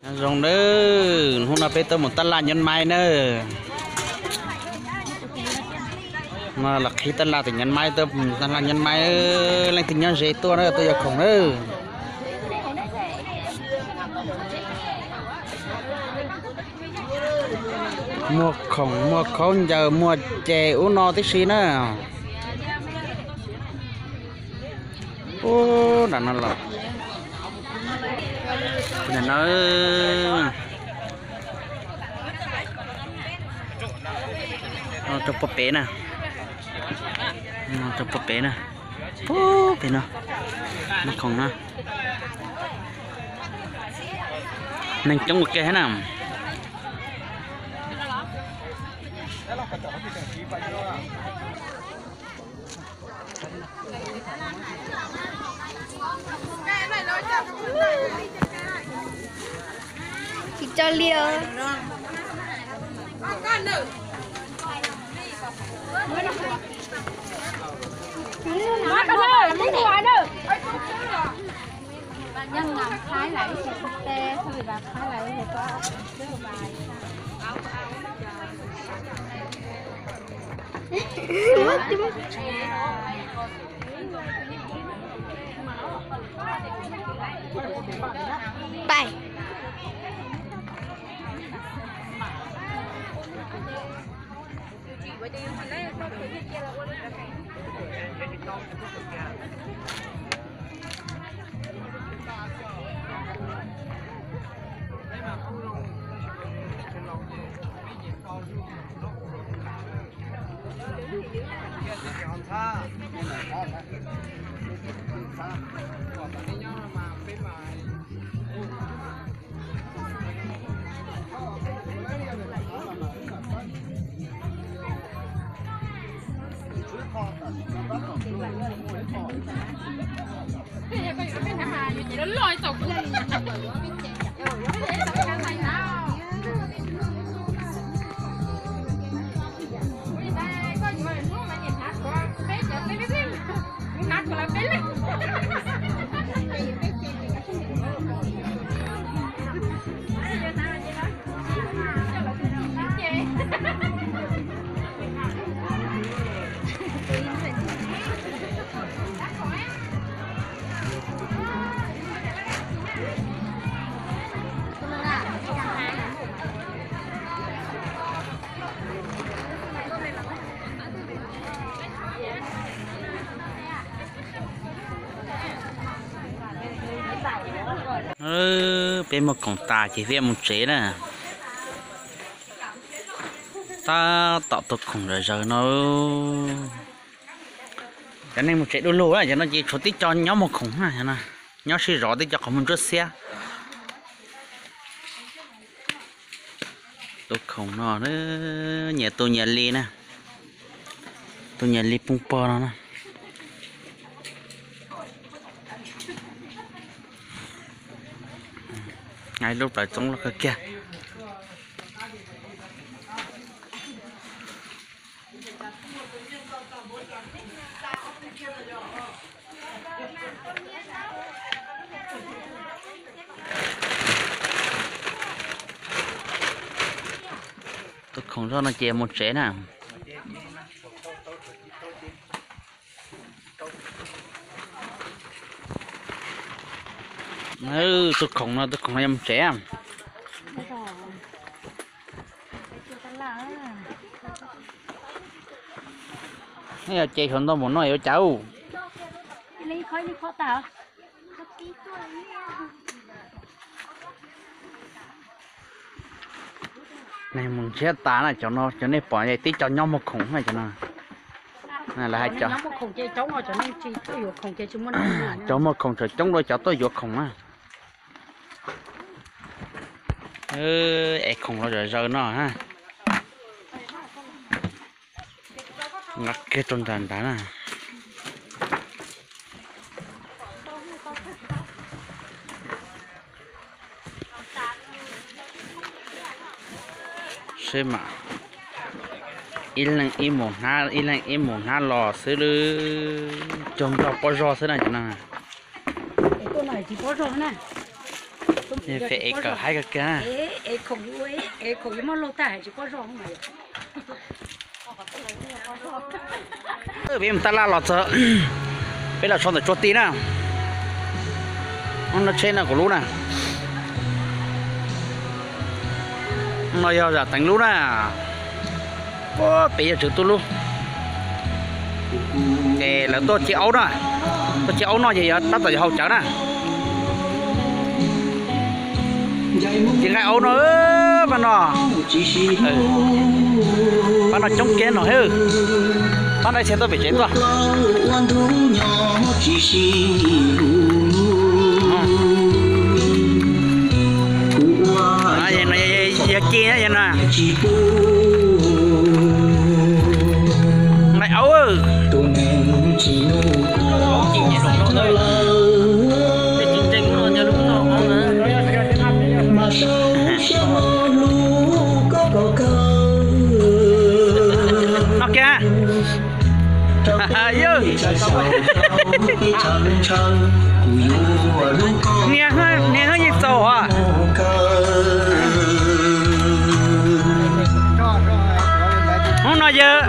Nyob zoo nawb, hnub no peb tuaj mus tab laj Nyob Maib nawb. No los qhib tab laj tim Nyob Maib, tuaj mus tab laj Nyob Maib, leej twg nyob ze tuaj na, tuaj yuav khoom nawb. Muag khoom, muag khaub ncaws, muag ces ub no tib si na. Ub, nram no los, no, rau puag pem na, rau puag pem na, puag pem no, muag khoom na, neeg coob ua ke thiab na. Tsis tso li os. Pais. Peb muag khoom tas ces peb mus tsev na. Tab tom tua khoom zom zaws no. Cov neeg mus tsev du lug, cov no ces tshuav tib co nyob muag khoom na, nyob sib zov tib co qhov muag ntsuab xiab. Tua khoom no, nyias tua nyias li na, tua nyias li poob pog no na. Ib lub plawv txoob loj kawg kiag. Tus khoom zog no ces mus tsev na. Tus khoom no, tus khoom no yog mus tsev. Yog ces xyov ntau mus no yuav cas. Nej mus nrhiav tas na, cov no cov nej pom tib co nyob muag khoom na cov no. Lawv hais cov muag khoom tseem coob dua cov tuaj yuav khoom na. Es khoom los zom zaws no. Nqa kiag rau nram nrad na. Seb mas ib leeg ib mus hnab, ib leeg ib mus hnab los xwb lawm. Cog nrog pob zog xwb na cov no. Tuaj no tsis pob zog na, tuaj Peb ev kawm haib kawg kiag. Peb mus tab laj los txog, peb los so ntawm Tsua Ti na. Ub, no tsheb no kuv lub na. No yog Zam Teev lub na. Peb yog Tswv Tub lub. Ces lawv tuaj cia aub na, tuaj cia aub no ces yog tab tom yog haus cawv na. Ces nqaij aub no, pab no, pab no coob kiag no, pab no ib txhia tuaj pem tsev tuaj. Yog ci na, nqaij aub. No kiag. Niag, niag yeej txaus os. Hnub no yawg,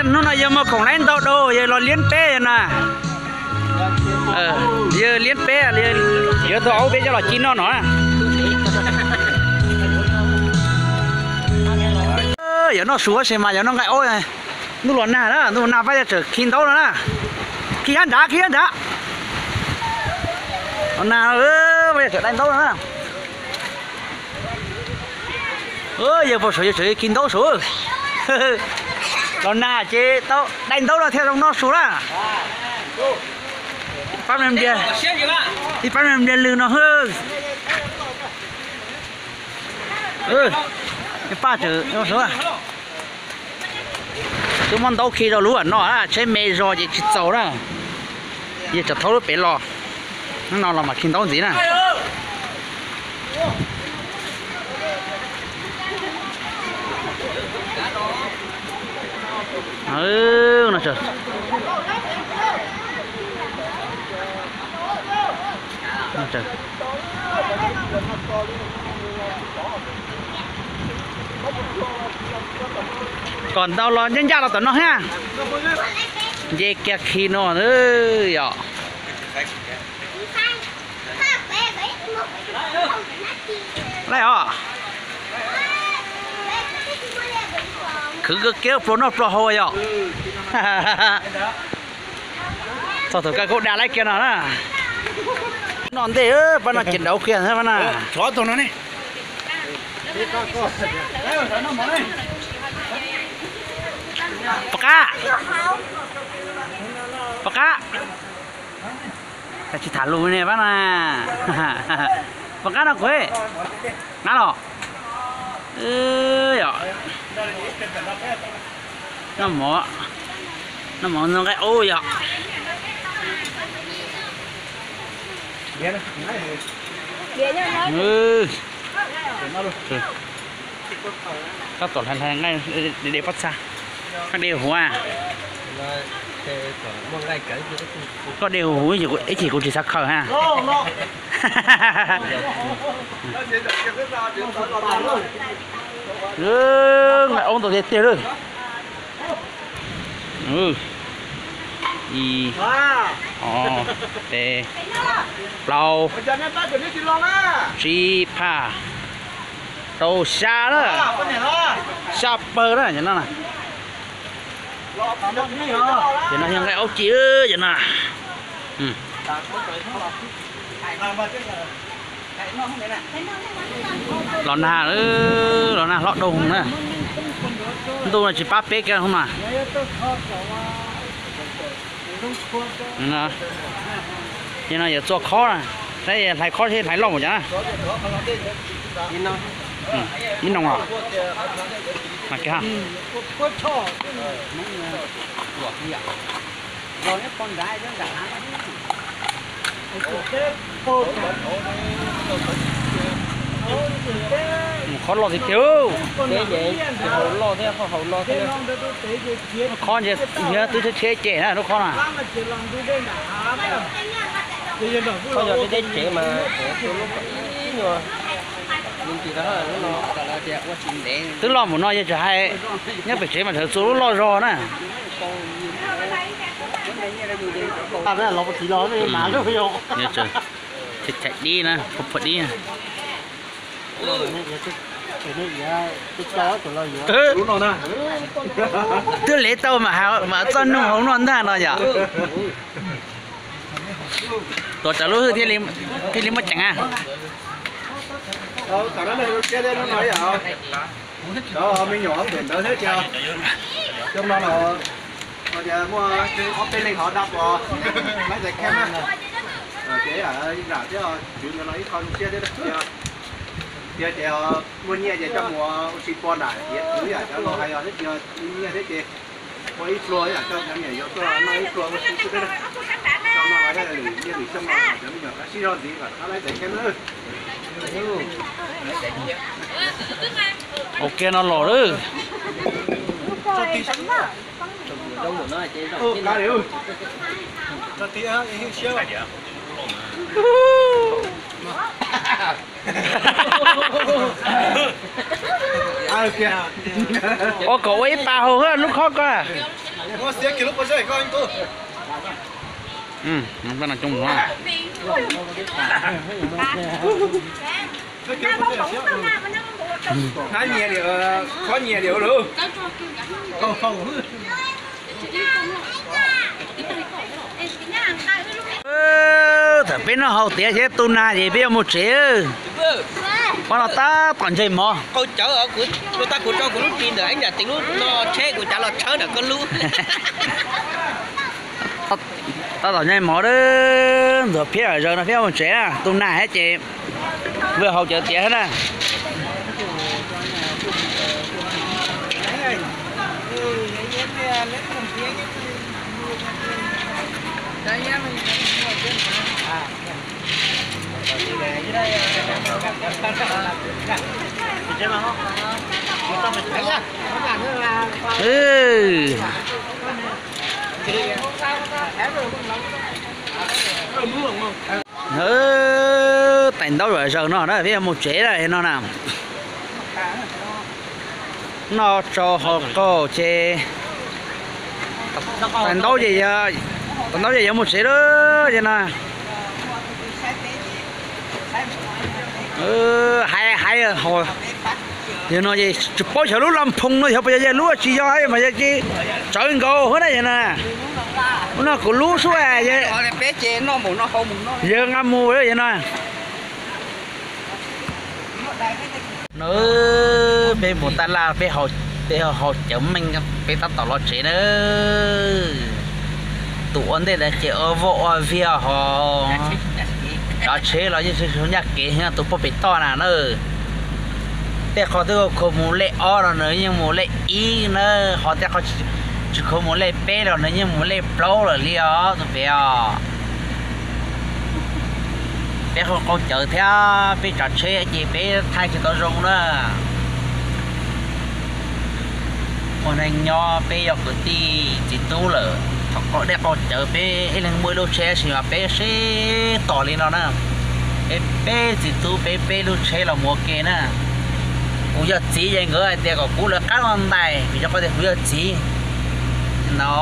hnub no yawg muaj khoom laib ntau dua yawg los liab peb na. Yawg liab peb, yuav tus aub peb coj los ci noj no. Yuav noj su tab sis mas yuav noj nqaij aub. Ntuj los nag na, ntuj los nag pab yawg tseem khi ntaub no na. Khi hab nrad, khi hab nrad. Los nag, pab yawg tseem dai ntaub no na. Yawg puas saum yawg tseem khi ntaub saum. Los nag ces tau dai ntaub no thiaj zoo noj su na. Ib pab me npliag, ib pab me npliag lwg no. Pab tseem, twb muab ntaub khi rau lub no na, tsheb me zog ces tsis txaus na. Yawg tseem thaub lub pem los, no los mam khi ntaub ntxiv na. Kom ntau los ncaj ncaj los tom no thiab. Nce kiag khi no yom. Laij os. Khwv kawg kiag pluas noj pluas haus yom. Txog thaum kawg kuj dag laij kiag no na. No ntej pab no ces nraud kiag pab na. Pov qab, pov qab. Tsis tham lus ne pab na. Pov qab no kuv, qab los. Noj mov, noj mov noj nqaij ub yom. Tab tom hlais hlais nqaij de pob txha, nqaij de huv. Koj de huv huv ib chim kuv tsis xav khaws ha. Nqaij ub ntau tiag tiag lawm. Ib, ob, peb, plaub, tsib phaj, rau xya na, xya pawg na cov no na. Ces no yog nqaij aub ci cov no. Los nag, los nag hlob doog na. Ntuj no tsis pab peb kiag hoob mas. Ces no yuav txua khob na, saib hlais khob thiab hlais loj mus cas na. Ib noo los mas kiag. Mus khob loj tiag tiag. Khob ntshe yog twb tshiab tshiab cem na lub khob na. Khob yog tej tsev mas lub Twb loj mus no yeej tsis hais, nyob pem tsev mas txhua lub loj zog na. Chais dib na, phua phua dib. Twb lev tau mas txoj noog hauv no ntag no yom. Tuav rawv lub hwj thiaj li muaj ceem a. Cov me nyuam pem ntawd thiab tias, cov no los tias muaj ob peb leeg ho dab pos laib tais kheeb na. Ces zam thiab, tswv ntawd los ib qho zoo siab thiab tias, tias ces muaj nyiaj ces coj mus ua si pua nram hiav txwv yam cov laus hais os, thiab tias nyiaj thiab ces ua ib plua yam coj cov niam yau tuaj noj ib plua ua si xwb thiab. Cov no los thiaj li nyiaj lwm xyoo no cov me nyuam sib zog ntxiv kom rov qab laib tais kheeb na. Hauv kiag no los lawm. Ua kom ua ib pas hauv lub khob ko. Hnab nyias li, khob nyias li lauj. Thaum peb noj hau tiav thiab tu nag ces peb yuav mus tsev. Pab no tab tom ntseg mov. Qau cawv, kuv tab kuv tso kuv lub ris ntawm ib nram teev lub no tsheb kuv cav los tshawb ntawm koj lub. Tab tom ntseg mov, ntxuav phiab zom zaws no peb yuav mus tsev na, tu nag thiab ces vwj hau cawv tiav thiab na. Tais ntaub zom zaws no na, peb yuav mus tsev lawm no na. Noj tsau haus qaug ces tais ntaub, tais ntaub ces yuav mus tsev lawm no. Hais hais, yog no es tsis paub xyov lub laj phoo no xyov puas yog yawg lub tsis yog mas yog tsis tsawv nkaus na yog no. Lub no kuv lub xwb, yawg nqa mus yog no. Peb mus tab laj, peb haus cawv meej, peb tab tom los tsev na. Tus ua ntej ntawd ces ua voj ua viag ho tsav tsheb los yeej tsis ncaj kev, tus pog pem toj na na. Tej qho twb khuv mus lej ob los nws yeej mus lej ib na, ho tej qho tsis khuv mus lej peb los nws yeej mus lej plaub lawm li os tus pem os. Peb qaug cawv thiab peb tsav tsheb ces peb thaij tsis tau zoo na. Ua neej nyob peb yog kwv tij txiv tub lawm, thaum qaug dej qaug cawv peb ib leeg muaj ib lub tsheb tab sis mas peb sib tos li no na. Peb peb txiv tub peb peb lub tsheb los mus ua ke na. Kuv yog txiv ces nkawd hais tias kom kuv lawv qab los ntais vim rau qhov tias kuv yog txiv no.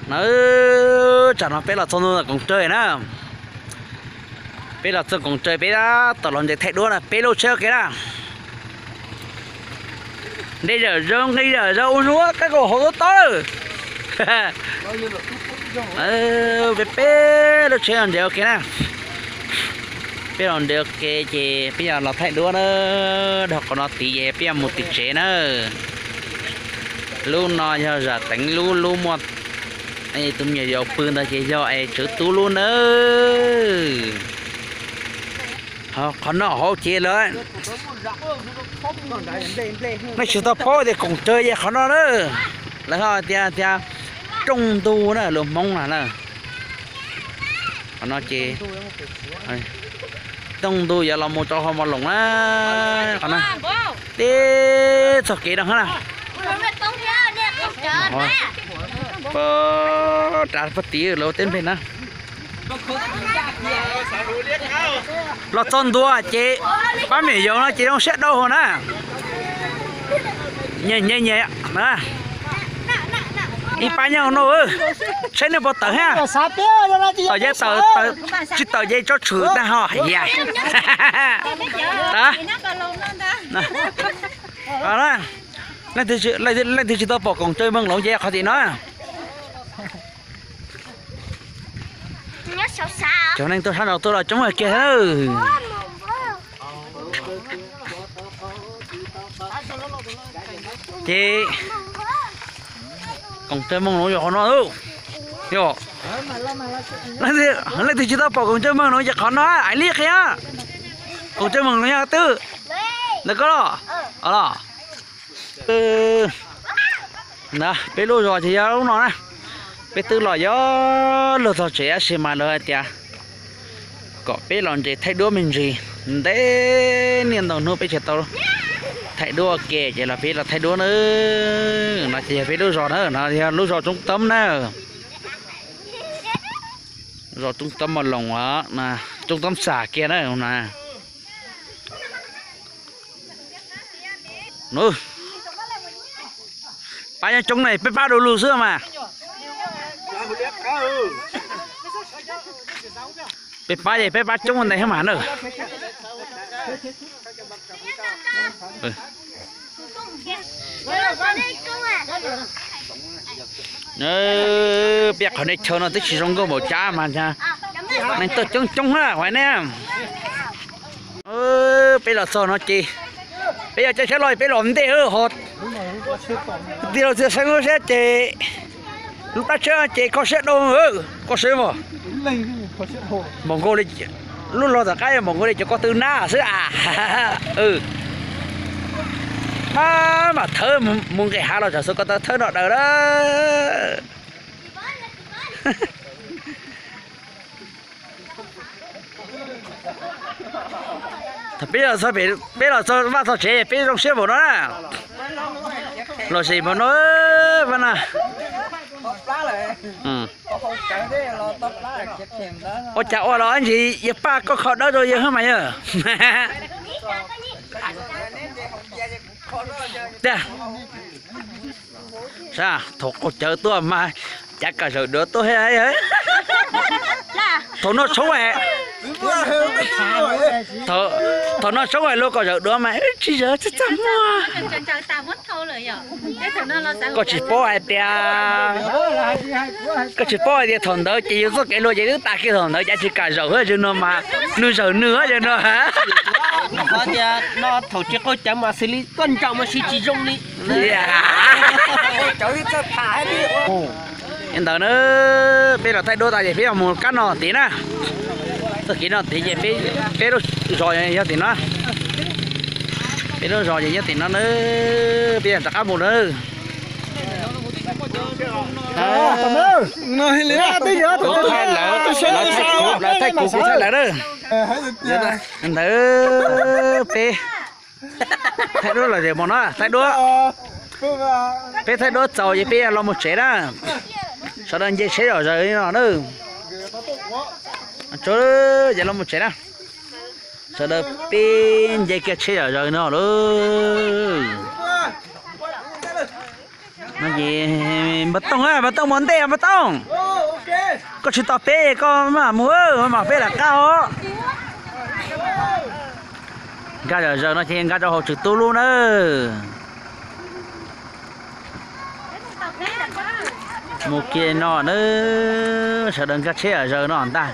Na, tsam no peb los txog ntua koom tsawg na. Peb los txog koom tsawg peb tab tom los ntes thaij duab na, peb lub tsheb ua ke na. Nte zawm zaws nqis zawm zaws ua hnub qab kaum hauv tob tob lawm. Peb peb lub tsheb los nres ua ke na. Peb los nres ua ke ces peb yog los thaij duab na. Dhau qhov no tid ces peb yog mus tim tsev na. Lub no yog zam teev lub, lub muaj tus me nyuam yaus pw ntawd ces yog es tswv tub lub nawb. Qhov no hauv ces lawm. Nej tsis tau paub tias koom tsawg ces qhov no na. Lawv ho tias tias rooj ntug na, lus Hmoob na na. Qhov no ces rooj ntug yuav los mus rau hauv Mos Loos na. Qhov no teb txog kev no na. Pab rov pab tid lawv teb npe na. Los txog ntua ces pab me nyuam yaus no ces zoo siab dau hos na. Nyias nyias nyias na, ib pab nyob no, saib nej puas tawm hab. Tawm ces tawm, tsis tawm ces tso tshwm tag hos yas. Leej twg tsis tau pom Koom Cawj Meej Loov ces qhov tim no. Cov neeg tuaj sab nraud tuaj los coob kiag. Ces Koom Cawj Meej Loov yog qhov no. Yog leej twg tsis tau pom Koom Cawj Meej Loov ces qhov no, ais li qhia. Koom Cawj Meej Loov yog twg? Ntawm koj los? Los. Na, peb lub zos ces yog lub no na. Peb twb los yuav luag txog tsev tab sis mas lawv hais tias kom peb los ntses thaij duab me ntsis, ntev niaj ntau hnub peb tsis tau thaij duab ua ke ces los peb los thaij duab na. No ces yog peb lub zos na, no yog lub zos Tsoob Toob na. Zos Tsoob Toob Mos Loos, Tsoob Toob Xam kiag na. Pab nyob coob ne, peb pab du lug xwb mas. Peb pab ces peb pab coob ua ntej mas na. Peb qhov nej chaw no twb tsis zoo nkauj npaum cas mas neeg tuaj coob coob na, hais ne. Peb los txog no ces peb yog caij tsheb los peb los ntej ho. Tig los txias seeb lub siab ces lub plab tsheb ces kho siab dau, kho siab mas. Npaum nkaus li lub log tom qab npaum nkaus li cov ko tw nab xwb a. Hab mam thawb mus nqis hav los tsam xuas ko taw thawb no daws na. Thaum peb los txog, peb los txog vaj txog tsev peb zoo siab npaum no na. Los sis npaum no, vaj na. Ua cas ua los ntsis yawg Paj koj kho dawb rau yawg hab mas yawg. Tiag. Thaum qaug cawv tuaj mas cav kam zawm duav tuaj. Thaum noj tshoob, thaum noj tshoob luag kom zawm duav mas tsis zawm txaj muag. Koj tsis paub hais tias, koj tsis paub hais tias thaum ntawd ces yus txoj kev luag ces twb tas kiag thaum ntawd, cav tsis kam zawm hab, yawg no mas nws zawm nws hab yawg no. Qhov tias no thaum tsis qaug cawv mas xws li koj ntsaum mas siv tsis zoo li. Li ntawd na, peb los thaij duab tas ces peb yuav mus kab no tid na. Txoj kev no tid ces peb lub zos yog tim no. Peb lub zos ces nyob tim no na, peb yuav rov qab mus na. Kuv thaij lawv, lawv thaij kuv, kuv thaij lawv na. Ntawd peb thaij duab los zem mus no, thaij duab. Peb thaij duab txaus ces peb los mus tsev na. Sawv daws nce tsheb zom zaws li no na. Ces los mus tsev na. Sawv daws peb nce kiag tsheb zom zaws no lauj. No ces Npawg Tooj, Npawg Tooj mus ntej, Npawg Tooj. Koj tsis tos peb, koj mam mus, mam peb lam qab os. Nkag zom zaws no ces nkag rau hauv Tswv Tub lub nawb. Mus kiag no nawb, sawv daws nkag tsheb zom zaws no ntag.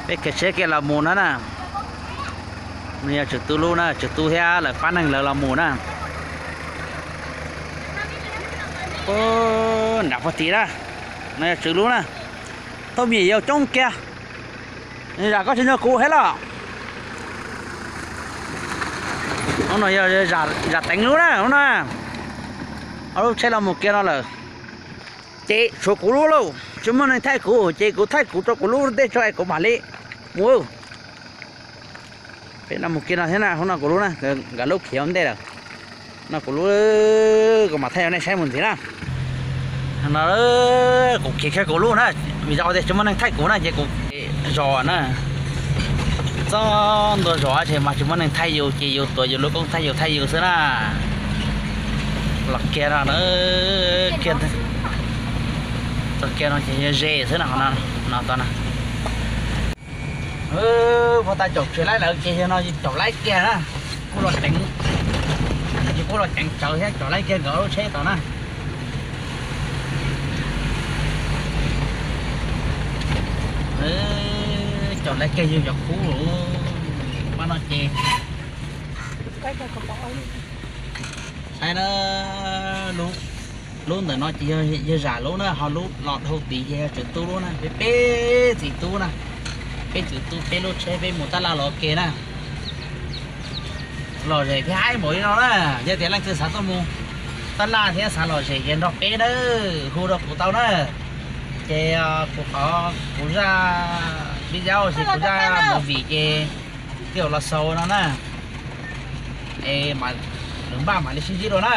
Peb khiav tsheb kiag los mus no na. No yog Tswv Tub lub na, Tswv Tub thiab lawv pab neeg lawv los mus na. Nram puag tid na, no yog Tswv lub na. Tau me nyuam yaus coob kiag. Zam koj tsis nrog kuv thiab los? No yog Zam Teev lub na, lub no. Ob lub tsheb los mus kiag no lawm. Ces tshuav kuv lub lauj, tsis muaj neeg thaij kuv ces kuv thaij kuv rau kuv lub ntej tso es kuv mam li mus. Peb no mus kiag no thiab na, no kuv lub na, nkawd lub khiav ua ntej lawm. No kuv lub, kuv mam thaij rau nej saib mus ntxiv na. No kuv khiav kiag kuv lub na, vim yog tias tsis muaj neeg thaij kuv na ces kuv zos na, txog ntua zos ces mas tsis muaj neeg thaij yus ces yus tuav yus lub koob thaij yus thaij yus xwb na. Los kiag no, kiag, txog kiag no ces yog ze xwb na, no tau na. Puag ta caum tsis laib lawm ces yog no caum laib kiag na, kuj los ceev, ces kuj los ceev tsawv thiab caum laib kiag nkawd lub tsheb tau na. Caum laib kiag yus cov khub lawm, pab no ces saib na, lub ntawm no ces yog zam lub na, ho lub los dhau tid ces yog txiv tub lub na, peb peb txiv tub na, peb txiv tub peb lub tsheb peb mus tab laj los ke na. Lom zem thiab haib npaum li no na, yog tias leej twg xav tuaj mus tab laj thiab xav lom zem ces nrog peb na, hu rau kuv tau na. Ces kuv qhov kuv zaj video ces kuv zaj movie ces twb los xaus no na. Es lwm npaj mam li sib ntsib dua na.